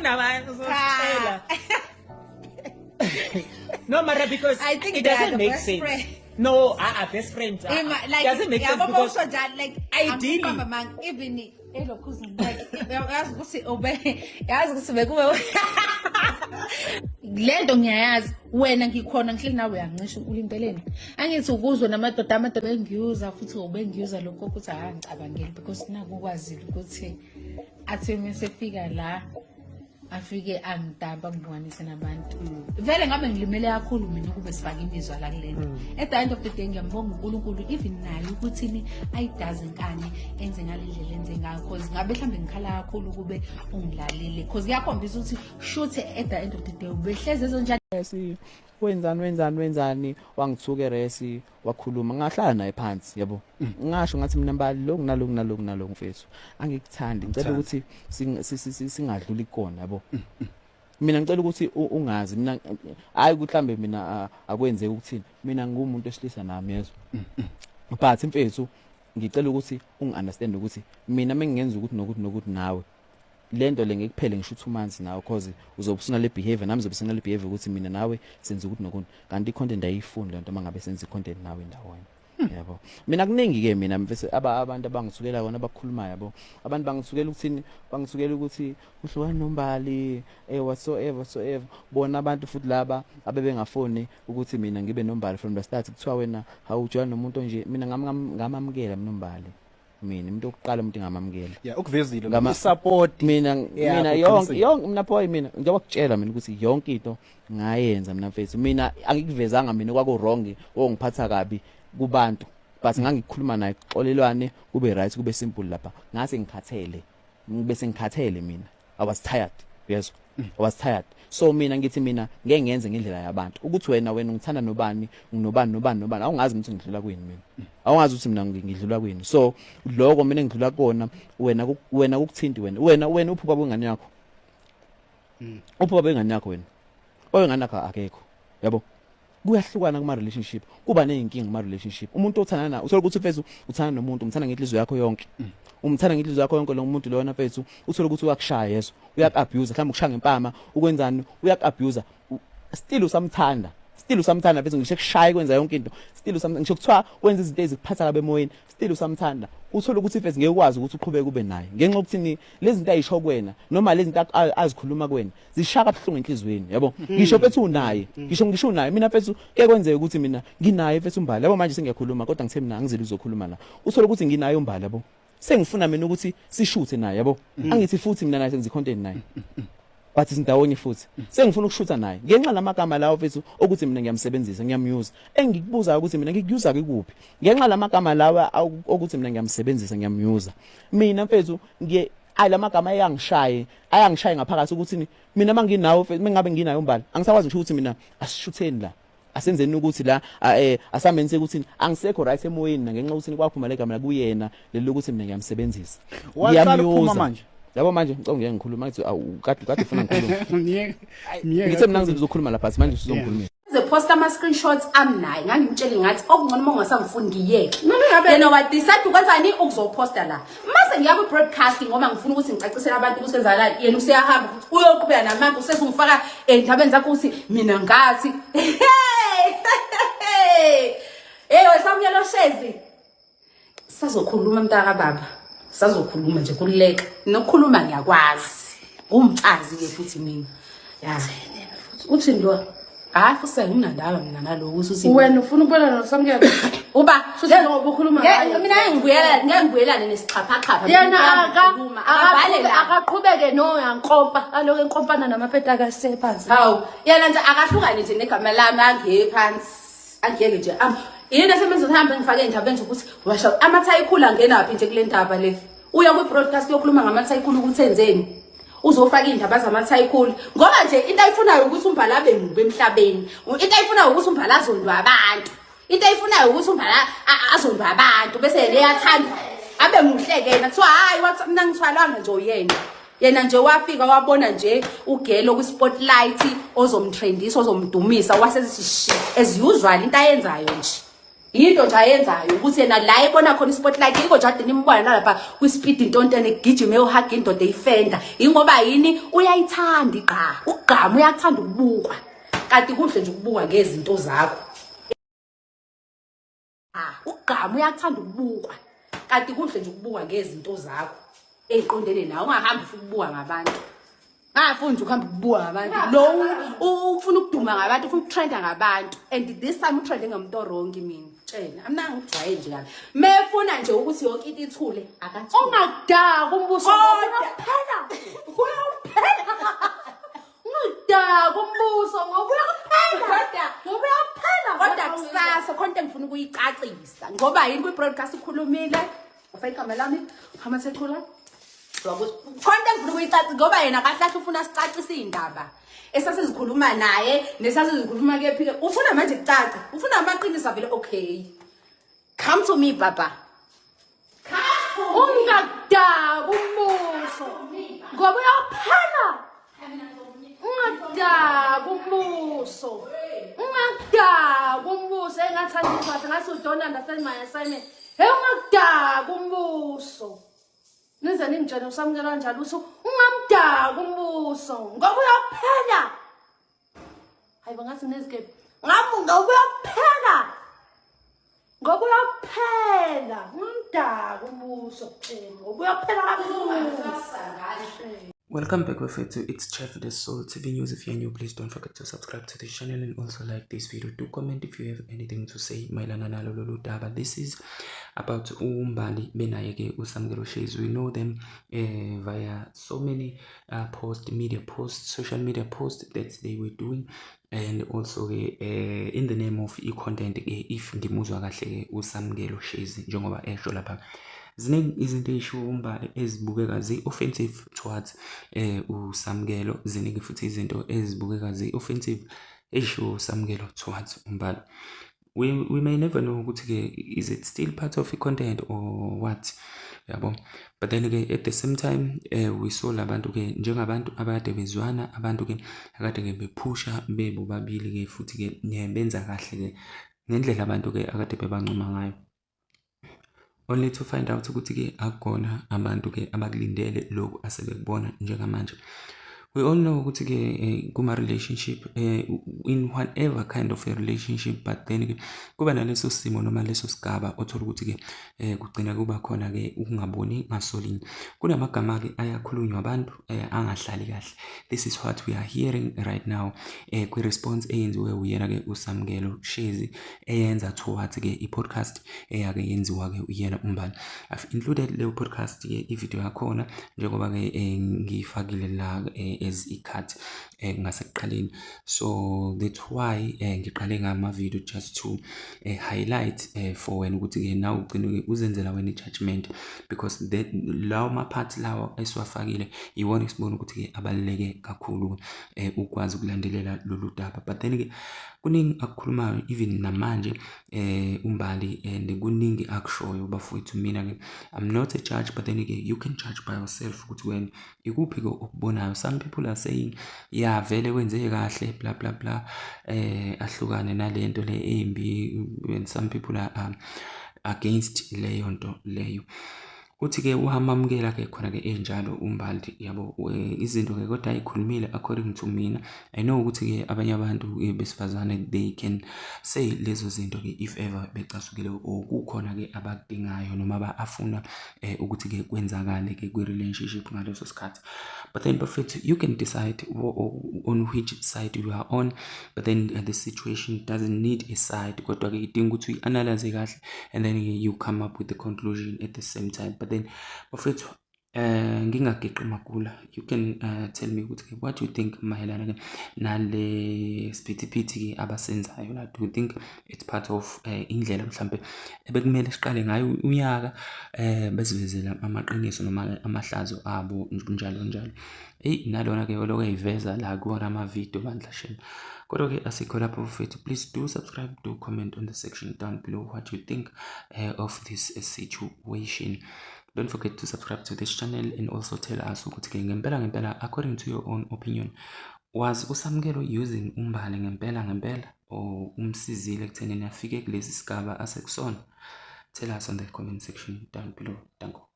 Kunama uzositshela. No, mara, because I think it they are doesn't the make best sense. friends. No, best friends. Like, Doesn't make sense yabo because bawusho njalo, like, ideally- angikuqamba amanga, even elokhuzeni, like, yazi ukuthi ube yazi ukuthi bekube le nto ngiyayazi wena, ngikhona ngihleli nawe, uyangisho ulindeleni, angithi ukuzwe namadoda, amadoda engiyuza futhi ubengiyuza lokho ukuthi akangicabangeli because naku ukwazile ukuthi athi uma esefika la afike angidampa, angihlukanise nabantu. Vele ngabe ngilimele kakhulu mina ukube sifake imizwa la kule nto. At the end of the day, ngiyambonga uNkulunkulu even naye ukuthini ayidaze inkani enze ngale ndlela enze ngayo, 'cause ngabe mhlawumbe ngikhala kakhulu ukube ungilalile, 'cause kuyakhombisa ukuthi shuthi at the end of the day ubehlezi ezonjani. Resi wenzani, wenzani, wenzani? Wangithuka resi, wakhuluma, ngahlala naye phansi, yabo. Ngasho ngathi mina, "Mbali, lokhu naloku naloku naloku, mfethu, angikuthandi, ngicela ukuthi singadluli kukona, yabo. Mina ngicela ukuthi ungazi mina, hayi ukuthi mhlambe mina akwenzeki ukuthini, mina ngumuntu esilisa nami, yezwa, but mfethu, ngicela ukuthi ungi-understand ukuthi mina mengingenza ukuthi nokuthi nokuthi nawe, lento le ngekuphele ngisho 2 months nawe, 'cause uzobe usunale behavior, nami zobe sinale behavior ukuthi mina nawe senza ukuthi nokuthi, kanti i-content ayifuni lento mangabe senza i-content nawe ndawonye, yabo." Mina kuningi ke mina mfethu, abantu abangithukela kona, abakhulumayo, yabo. Abantu bangithukela ukuthini? Bangithukela ukuthi uhlukana noMbali, whatsoever, whatsoever. Bona abantu futhi laba abebengafuni ukuthi mina ngibe noMbali from the start, kuthiwa wena awujoyina nomuntu onje. Mina ngamamukela mina uMbali, mina umuntu okuqala, umuntu ngamamukela. Yeah, ukuvezile i-support. Mina Yeah, mina yonke kuqinisile. Yonke mina boy, mina njengoba kutshela mina ukuthi yonke into ngayenza mina mfethu, mina angikuvezanga mina kwaku wrong ongiphatha kabi kubantu, but ngangikhuluma naye, kuxolelwane, kube right, kube simple lapha. Ngase ngikhathele, bese ngikhathele mina. I was tired, yezwa, I was tired. So mina ngithi mina ngeke ngenze ngendlela yabantu ukuthi wena ungithanda nobani, nginobani, nobani, nobani. Awungazi ukuthi ngidlula kwini mina, awungazi ukuthi mina ngidlula kwini. So lokho mina engidlula kona, wena wena kukuthinti wena. Uphi ubaba wengane yakho? Uphi ubaba wengane yakho? Wena owengane yakho akekho, yabo. Kuyahlukana kuma relationship, kuba nezinkinga kuma relationship. Umuntu othandana naye, uthola ukuthi mfethu uthanda nomuntu, umthanda ngenhliziyo yakho yonke, umthanda ngenhliziyo yakho yonke lo muntu lona mfethu, uthola ukuthi uyakushaya, yeso, uyaku-abuse, mhlawumbe ukushaya ngempama, ukwenzani, uyaku-abuse, still usamthanda, still usamthanda mfethu. Ngisho ekushaya, kwenza yonke into, still usamthanda. Ngisho kuthiwa wenza izinto ezikuphatha kabi emoyeni, still usamthanda. Uthola ukuthi mfethu ngeke ukwazi ukuthi uqhubeke ube naye ngenxa yokuthini? Lezi zinto ayisho kuwena noma lezi zinto azikhuluma kuwena zishaka kabuhlungu enhliziyweni, yabo. Ngisho mfethu unaye, ngisho unaye, mina mfethu ke kwenzeka ukuthi mina nginaye mfethu uMbali, yabo. Manje sengiyakhuluma, kodwa ngithe mina angizile uzokhuluma la. Uthola ukuthi nginaye uMbali, yabo, sengifuna mina ukuthi sishuthe naye, yabo. Angithi futhi mina naye senza content naye, but sindawonye futhi sengifuna ukushutha naye ngenxa lamagama lawo mfethu ukuthi mina ngiyamsebenzisa, ngiyamuse. Engikubuzayo ukuthi mina ngikuyuza kikuphi ngenxa lamagama lawa ukuthi mina ngiyamsebenzisa, ngiyamuse mina mfethu? Ngiye ayi lamagama ayangishaye, ayangishaye ngaphakathi ukuthi mina manginawo mfethu, mengabe nginayo uMbali, angisakwazi ngisho ukuthi mina asishutheni la, asenzeni ukuthi la asamenze ukuthi angisekho right emoyeni na ngenxa yokuthi kwaphuma legama la kuyena leli lokuthi mina ngiyamsebenzisa. Waqala ukuphuma Ngiyamyuza. manje? Yabo, manje ngicela ngeke ngikhuluma, ngathi awu, kade ufuna ngikhuluma. Myeke, myeke. Ngithe mina ngizokhuluma lapha, manje usuzongikhulumisa. Ngizoposta ama-screenshots ami naye. Ngangimtshele ngathi okungcono uma ungasangifuni ngiyeke. Yena wa-decide ukwenzani? Ukuzophosta la. Mase ngiya kwi-broadcast ngoba ngifuna ukuthi ngicacisele abantu ukuthi kwenzakalani. Yena useyahamba futhi uyoqhubeka namanga, usezungifaka ey'ndabeni zakho ukuthi mina ngathi. Hey! Hey, wesamukelo shezi. Sazokhuluma mntaka baba. Sazokhuluma nje, kuleka. Nokukhuluma ngiyakwazi. Ngumfazi ke futhi mina. Ya. Uthini lo? Hayi futhi anginandaba mina naloku ukuthi uthi Wena ufuna ukubona noSamkelo? Uba Futhi njengoba ukhuluma ngaye. Mina ngeke ngibuyelane, ngeke ngibuyelane nesixhaphaxhapha. Yena Ngiyakhuluma, akabhale la. akaqhubeke noyankompa, aloku enkompana namapeti akasephansi. Hawu, yena nje akahlukane nje negama lami, angiye phansi. Angiyeke nje. Am yini esebenza uhambe ngifake endabeni nje ukuthi washa amathayi khulu angenaphi nje kule ndaba le. Uya kwi-broadcast yokhuluma ngamathayi khulu ukuthi enzeni. Uzofaka iy'ndaba zamathayi khulu ngoba nje into ayifunayo ukuthi uMbali abe mubi emhlabeni. Into ayifunayo ukuthi uMbali azondwe abantu. Into ayifunayo ukuthi uMbali azondwe abantu bese yena eyathandwa. Abe muhle-ke yena, kuthiwa hhayi mina ngithwalanga nje uyena. Yena nje wafika wabona nje ugelo kwi-spotlight ozomtrendisa, ozomdumisa, wasezithi shi, as usual into ayenzayo nje. Yinto nje ayenzayo ukuthi yena la ebona khona ispotlight, yiko nje ade nimbona nalapha kwispeed intontene egijima eyohaga indoda eyifenda. Ingoba yini? Uyayithanda igqa, ukugqama, uyakuthanda ukubukwa. Kanti kuhle nje ukubukwa ngezinto zakho. Ah, ukugqama, uyakuthanda ukubukwa. Kanti kuhle nje ukubukwa ngezinto zakho ey'qondene nawe, ungahambi ufuna ukubukwa ngabantu. Ngafuni nje ukuhamba ukubukwa ngabantu. Lo ufuna ukuduma ngabantu, ufuna ukutrenda ngabantu. And this time utrende ngomuntu wrong mina. Tshela, amna ngijwayele nje kabi. Mefuna nje ukuthi yonke into ithule, akathule. Ungadaka umbuso. Kodwa- Uyaphela. Uyaphela. Ungadaka umbuso ngoba uyaphela. Kodwa- Ngoba uyaphela. Kodwa kusasa khona into engifuna ukuyicacisa. Ngoba yini kwi-broadcast ukhulumile? Ufake igama lami, Hamathethula. Khona into engifuna ukuyicacisa ngoba yena kahle kahle ufuna sicacise iy'ndaba esasizikhuluma naye nesasizikhuluma kephi-ke. Ufuna manje kucace, ufuna amaqiniso avele. Okay, come to me baba. Ungadaka umbuso ngoba uyaphela. Ungadaka umbuso. Ungadaka umbuso. Engathi angikwazi, ngathi you don't understand my assignment. Hey, ungadaka umbuso. Nize ningitshele usamukela kanjalo ukuthi ungamdaka umbuso ngoba uyaphela. Hayi bo, ngathi nezikebhe. Ngamunga uyaphela. Ngoba uyaphela. Ungamdaka umbuso kutheni ngoba uyaphela kakhulu. Welcome back bafethu, it's Chef the Soul TV News. If you're new, please don't forget to subscribe to this channel and also like this video. Do comment if you have anything to say mayelana nalo lolu daba. This is about uMbali benaye ke uSamkelo Shezi. We know them via so many post media posts, social media posts that they were doing, and also ke in the name of i-content ke, if ngimuzwa kahle ke uSamkelo Shezi njengoba esho lapha, ziningi izinto ey'shiwo uMbali ezibukeka zi-offensive towards uSamkelo, ziningi futhi izinto ezibukeka zi-offensive ey'shiwo uSamkelo towards uMbali. We may never know ukuthi-ke is it still part of i-content or what, yabo. But then-ke at the same time we saw labantu-ke njengabantu abakade bezwana, abantu-ke akade-ke bephusha bebobabili-ke, futhi-ke benza kahle-ke ngendlela abantu-ke akade bebancoma ngayo, only to find out ukuthi-ke akukona abantu-ke abakulindele lokhu asebekubona njengamanje. We all know ukuthi-ke kuma-relationship, in whatever kind of a relationship, but then-ke kuba naleso simo noma leso sigaba othola ukuthi-ke kugcina kuba khona-ke ukungaboni ngasolinye. Kunamagama-ke ayakhulunywa abantu angahlali kahle. This is what we are hearing right now kwi-response eyenziwe uyena-ke uSamkelo Shezi, eyenza towards-ke i-podcast eyake yenziwa-ke uyena uMbali. I've included leyo podcast-ke, i-video yakhona, njengoba-ke ngiyifakile la as i-cut ngasekuqaleni. So that's why ngiqale ngama-video, just to highlight for wena ukuthi-ke nawe ugcine uzenzela wena i-judgment, because that lawo ma-parts lawo esiwafakile iwona esibona ukuthi-ke abaluleke kakhulu ukwazi ukulandelela lolu daba. But then-ke kuningi akukhulumayo even namanje uMbali, and kuningi akushoyo bafowethu. Mina-ke I'm not a judge, but then-ke you can judge by yourself ukuthi wena ikuphi-ke okubonayo. Some people are saying, ya, vele wenze kahle, bla bla bla, ahlukane nalento le embi, and some people are against leyo nto leyo. Uthi-ke wamamukela-ke khona-ke enjalo uMbali, yabo. Izinto-ke kodwa ayikhulumile, according to mina, I know ukuthi-ke abanye abantu besifazane, they can say lezo zinto-ke if ever becasukile or kukhona-ke abakudingayo noma ba-afuna ukuthi-ke kwenzakale-ke kwi-relationship ngaleso sikhathi. But then bafethu, you can decide on which side you are on, but then the situation doesn't need a side, kodwa-ke idinga ukuthi uyi-analyze kahle and then you come up with the conclusion at the same time. But then bafethu, ngingageqi magula, you can tell me ukuthi what you think mayelana ke nale siphithiphithi ke abasenzayo la. Do you think it's part of indlela mhlambe ebekumele siqale ngayo unyaka, besivezela amaqiniso noma amahlazo abo, njalo njalo? Eyi, nalona ke oloko eyiveza la kuwona ama-video bandla, shame. Kodwa-ke asikho lapho bafethu. Please do subscribe, do comment on the section down below what you think of this situation. Don't forget to subscribe to this channel and also tell us ukuthi-ke ngempela ngempela, according to your own opinion. Was uSamkelo using uMbali ngempela ngempela or umsizile ekuthenini afike kulesi sigaba asekusona? Tell us on the comment section down below. Danko.